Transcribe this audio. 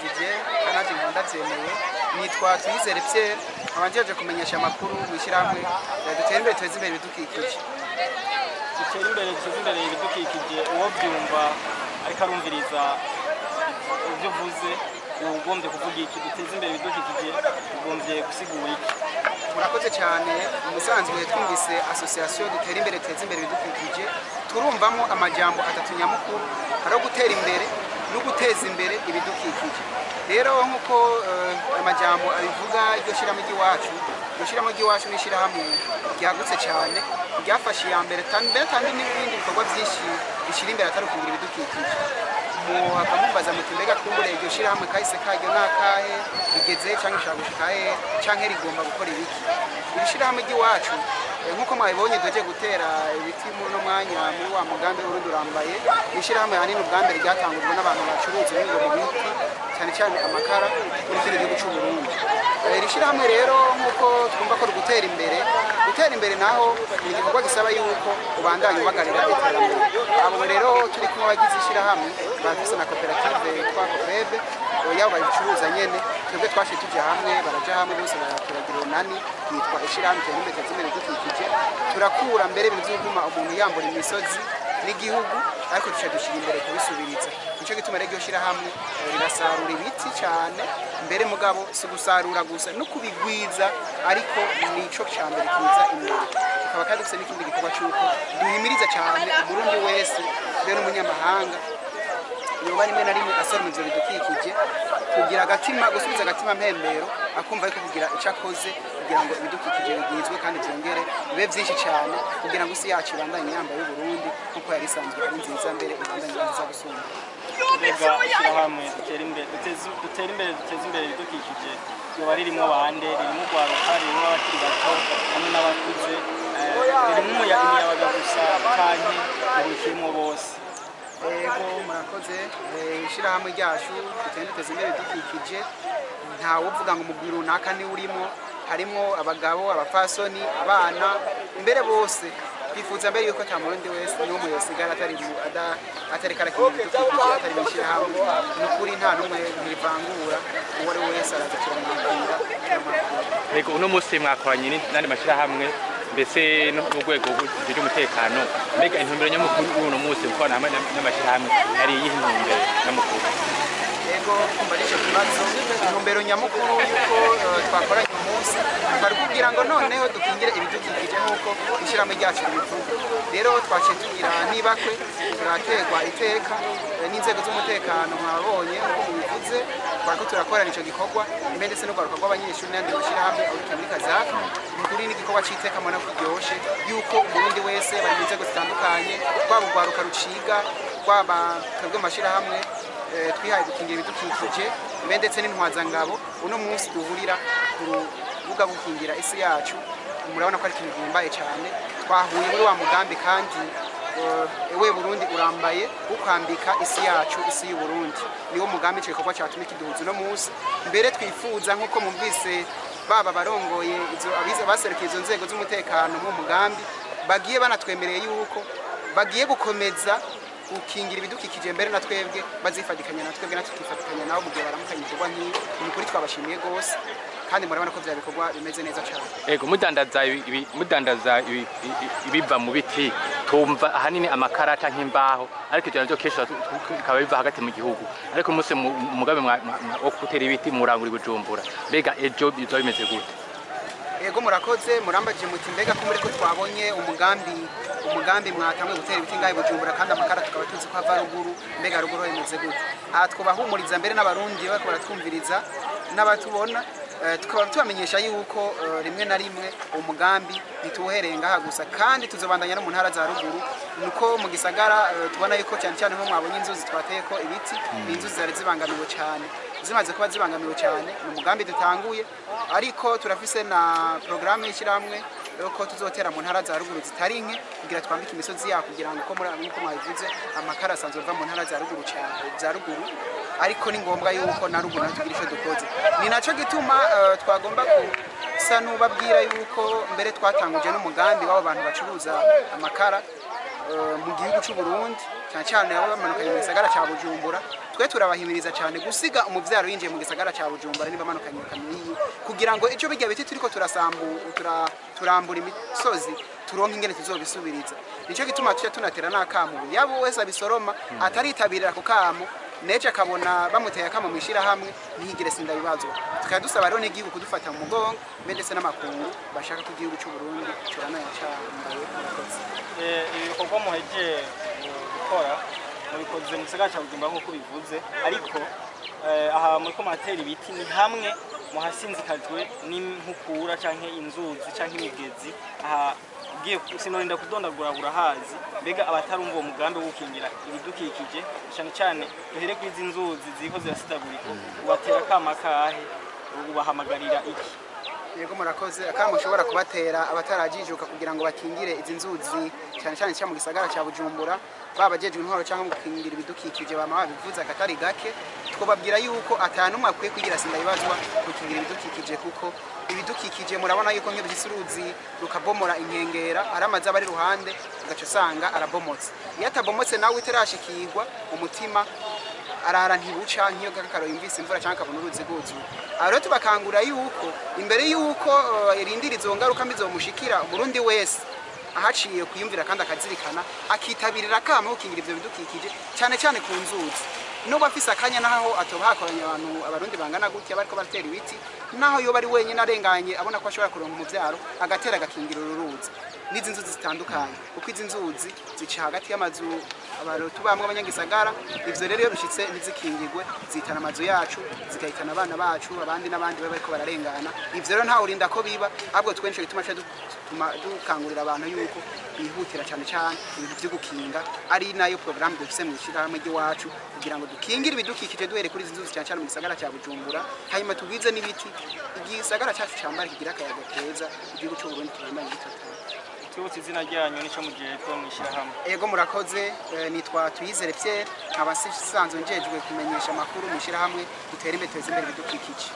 Murambagije kandi nkaba ndavyemeye. Nitwa Tuyizere Pierre, nkaba njeje kumenyesha amakuru mu ishyirahamwe Dutere Imbere Duteze Imbere Ibidukikije. Dutere Imbere Duteze Imbere Ibidukikije, uwo byumva ariko arumviriza ibyo uvuze, ugombye kuvuga iki? Duteze imbere ibidukikije, ugombye gusigura iki? Murakoze cyane. Umusanzwe twumvise association Dutere Imbere Duteze Imbere Ibidukikije, turumvamo amajambo atatu nyamukuru: hariho gutera imbere no guteza imbere ibidukikije. Rero nk'uko amajambo abivuga, iryo shyirahamwe ry'iwacu ni ishyirahamwe ryagutse cyane, ryafashe iya mbere mbere kandi n'ibindi bikorwa byinshi bishyira imbere atari ukugira ibidukikije. Muhava mubaza muti: mbega kumbure iryo shyirahamwe kahise karyo ni akahe, rigeze cyangwa ishaka gushika hehe, canke rigomba gukora ibiki? Iri shyirahamwe ry'iwacu, nk'uko mwabibonye, duhejeje gutera ibiti muri uno mwanya muri wa mugambi Urundi Urambaye. Ni ishyirahamwe ahanini ubwa mbere ryatangujwe n'abantu bacuruza ibingo mu biti, cyane cyane amakara, muri kino gihugu cy'u Burundi. Iri shyirahamwe rero, nk'uko twumva ko gutera imbere, gutera imbere naho ni igikorwa gisaba yuko ubandanya ubagarira iterambere. Abo rero turi kumwe, abagize ishyirahamwe, bafise na koperative yitwa Kopebe yabo babicuruza nyene. Twebwe twashiye tuja hamwe, baraja hamwe bose, baraturagira urunani yitwa ishyirahamwe Tera Imbere Teza Imbere Ibidukikije. Turakura mbere ibintu vy'uguma umuntu yambura imisozi n'igihugu, ariko duca dushyira imbere kubisubiriza. Nico gituma rero iryo shyirahamwe rirasarura ibiti cyane mbere, mugabo si gusarura gusa, no kubigwiza, ariko nico ca mbere kiza imbere. Tukaba kandi dufise n'ikindi gikorwa c'uko duhimiriza cyane Umurundi wese, mbere n'umunyamahanga yoba rimwe na rimwe asoroma ivyo bidukikije, kugira agatima, gusubiza agatima mpembero, akumva yuko kugira icyo akoze kugira ngo ibidukikije bigwizwe kandi byongere bibe byinshi cyane, kugira ngo isi yacu ibandanye yambaye y'Uburundi nkuko yari isanzwe ari nziza, mbere ibandanye nziza gusumba. Mbega ishyirahamwe Dutere Imbere Duteze Imbere Ibidukikije yoba ririmo bande? Ririmo urwaruka, ririmo abakiri bato hamwe n'abakuze, ririmo imiyabaga gusa, canke rihurikiyemwo bose? Ego, murakoze. Ishyirahamwe ryacu Dutere Duteze Imbere Ibidukikije, ntawuvuga ngo umugwi runaka niwe urimo. Harimo abagabo, abapfasoni, abana, mbere bose. Twifuza mbere yuko ata Murundi wese n'umwe yosigara atari karakina ibidukikije atari mu ishyirahamwe. Ni ukuri, nta n'umwe, ntirivangura, uwo ari we wese araza, turamwakira, turamwakira. Ego, uno munsi mwakoranye n'andi mashyirahamwe, mbese n'urwego rujejwe umutekano. Mbega intumbero nyamukuru y'uno munsi gukorana hamwe n'amashyirahamwe yari iyihe ntumbero nyamukuru? Ego, kumva n'icyo kibazo, intumbero nyamukuru y'uko twakoranye umunsi twari kugira ngo noneho dukingire ibidukikije nk'uko ishyirahamwe ryacu ribivuga. Rero twaciye tugira nibakwe, turaterwa iteka n'inzego z'umutekano. Mwabonye nk'uko mubivuze, twariko turakorana ico gikorwa mbere ndetse n'urwaruka rw'abanyeshuri n'ayandi mashyirahamwe ahurikiye muri Kazaka. Ni ukuri n'igikorwa c'iteka, mbona ko kiryoshe yuko Umurundi wese bari mu nzego zitandukanye, rwaba urwaruka ruciga, rwaba twebwe mu mashyirahamwe twihaye gukingira ibidukikije, mbe ndetse n'intwazangabo, uno munsi duhurira ku rubuga gukingira isi yacu. Murabona ko ari ikintu gihimbaye cyane. Twahuye muri wa mugambi kandi Ewe Burundi Urambaye, wo kwambika isi yacu, isi y'u Burundi. Niwo mugambi, ico gikorwa cyatumye kiduhuza uno munsi. Mbere twifuza, nk'uko mumvise, baba barongoye izo abize baserukiye izo nzego z'umutekano mu mugambi, bagiye banatwemereye yuko bagiye gukomeza gukingira ibidukikije, mbere na twebwe bazifatikanya na twebwe, natwe tukifatikanya nabo mu gihe baramukanye ibikorwa nk'ibi. Ni ukuri twabashimiye rwose, kandi murabona ko vya bikorwa bimeze neza cyane. Ego, mudandaza ibiva mu biti, tumva ahanini amakara canke imbaho, ariko ivyo navyo kenshi bikaba biva hagati mu gihugu. Ariko umunsi umugambi wo gutera ibiti murangura i Bujumbura, mbega ejo bizoba bimeze gute? Ego, murakoze. Murambajije muti: mbega ko muri ko twabonye umugambi mwatanguye gutera ibiti ngahe Bujumbura, kandi amakara tukaba tuzi ko ava ruguru, mbega ruguru ho bimeze gute? Aha twubahumuriza mbere n'Abarundi bariko baratwumviriza n'abatubona, tukaba tubamenyesha yuko rimwe na rimwe umugambi ntituwuhereye ngaha gusa, kandi tuzobandanya no mu ntara za ruguru. Nuko mu gisagara tubona yuko cyane cyane nko mwabonye inzuzi twateyeko ibiti, ni inzuzi zari zibangamiwe cyane. Zimaze kuba zibangamiwe cyane, ni umugambi dutanguye, ariko turafise na porogaramu y'ishyirahamwe yuko tuzotera mu ntara za ruguru zitari nke, kugira twambike imisozi yaho, kugira ngo uko muri nk'uko mwabivuze, amakara asanzwe ava mu ntara za ruguru cyane, za ruguru, ariko ni ngombwa yuko na ruguru natwe tugira icyo dukoze. Ni naco gituma twagomba gusa n'ubabwira yuko mbere twatanguje n'umugambi w'abo bantu bacuruza amakara. Mu gihugu cy'u Burundi, cyane cyane abo bamanukanye mu gisagara cya Bujumbura, twe turabahimiriza cyane gusiga umuvyaro yinjiye mu gisagara cya Bujumbura niba bamanukanye ikamyo yiwe, kugira ngo ico bijya biti turiko turasambu turambura imisozi turonke ingene tuzobisubiriza. Nico gituma tuca tunatera n'akamo yabo wese abisoroma ataritabirira ako kamo, neje akabona bamuteye akamo mwishirahamwe ntihigire sindabibazwa. Tukaba dusaba rero n'igihugu kudufata mu mugongo, mbe ndetse n'amakungu bashaka ko igihugu cy'u Burundi corana yacambaye. Murakoze. Ibi bikorwa muhejeje gukora mubikoze mu gisagara cya Bujumbura nk'uko bivuze, ariko aha muriko muratera ibiti ni hamwe muhasinzikajwe n'inkukura canke inzuzi canke imigezi. Aha ugiye sinorinda kudondagura burahazi. Mbega abatarumva uwo mugambi wo gukingira ibidukikije, cyane cyane duhere kuri izi nzuzi ziriko zirasidagurika, ubatera akama kahe, ubahamagarira iki? Yego, murakoze. Akamo ushobora kubatera abatarajijuka kugira ngo bakingire izi nzuzi, cyane cyane cya mu gisagara cya Bujumbura, baba bajejwe intwaro cyangwa mu gukingira ibidukikije, bama babivuze akatari gake, twobabwira yuko atanumwe akwiye kwigira sindabibazwa gukingira ibidukikije, kuko ibidukikije murabona yuko nk'iyo bishitse uruzi rukabomora inkengera, ari amazi aba ari iruhande, ugaca usanga arabomotse. Iyo atabomotse nawe utarashikirwa umutima arara ntibuca, nk'iyo kakaro yumvise imvura cyangwa akabona uruzi rwuzuye. Aho rero tubakangurira yuko imbere yuko irindira izo ngaruka mbi zomushikira, Umurundi wese ahaciye kwiyumvira kandi akazirikana, akitabirira akamo gukingira ivyo bidukikije, cyane cyane ku nzuzi. Nubwo afise akanya, naho atoba hakoranye abantu abarundi bangana gutya bariko baratera ibiti, naho yoba ari wenyine arenganye abona ko ashobora kuronka umuvyaro, agatera agakingira uru ruzi n'izi nzuzi zitandukanye, kuko izi nzuzi zica hagati y'amazu abantu tubamwe abanyagisagara. Ivyo rero iyo bishitse ntizikingirwe, zihitana amazu yacu, zigahitana abana bacu, abandi n'abandi baba bariko bararengana. Ivyo rero ntawe urinda ko biba, ahubwo twe nico gituma tuca dukangurira abantu yuko bihutira cyane cyane ibintu vyo gukinga, ari nayo programme dufise mu ishirahamwe ry'iwacu, kugira ngo dukingire ibidukikije duhere kuri izi nzuzi, cyane cyane mu gisagara cya Bujumbura, hanyuma tugwize n'ibiti, igisagara cyacu cambare kigira akayaga keza, igihugu cy'u Burundi kibandanye gitotahaye. Twibutse izina ryanyu n'ico mujejwe mw'ishirahamwe. Ego, murakoze. Nitwa Tuyizere Pierre, nkaba nsanzwe njejwe kumenyesha amakuru mu ishirahamwe Dutere Imbere Duteze Imbere Ibidukikije.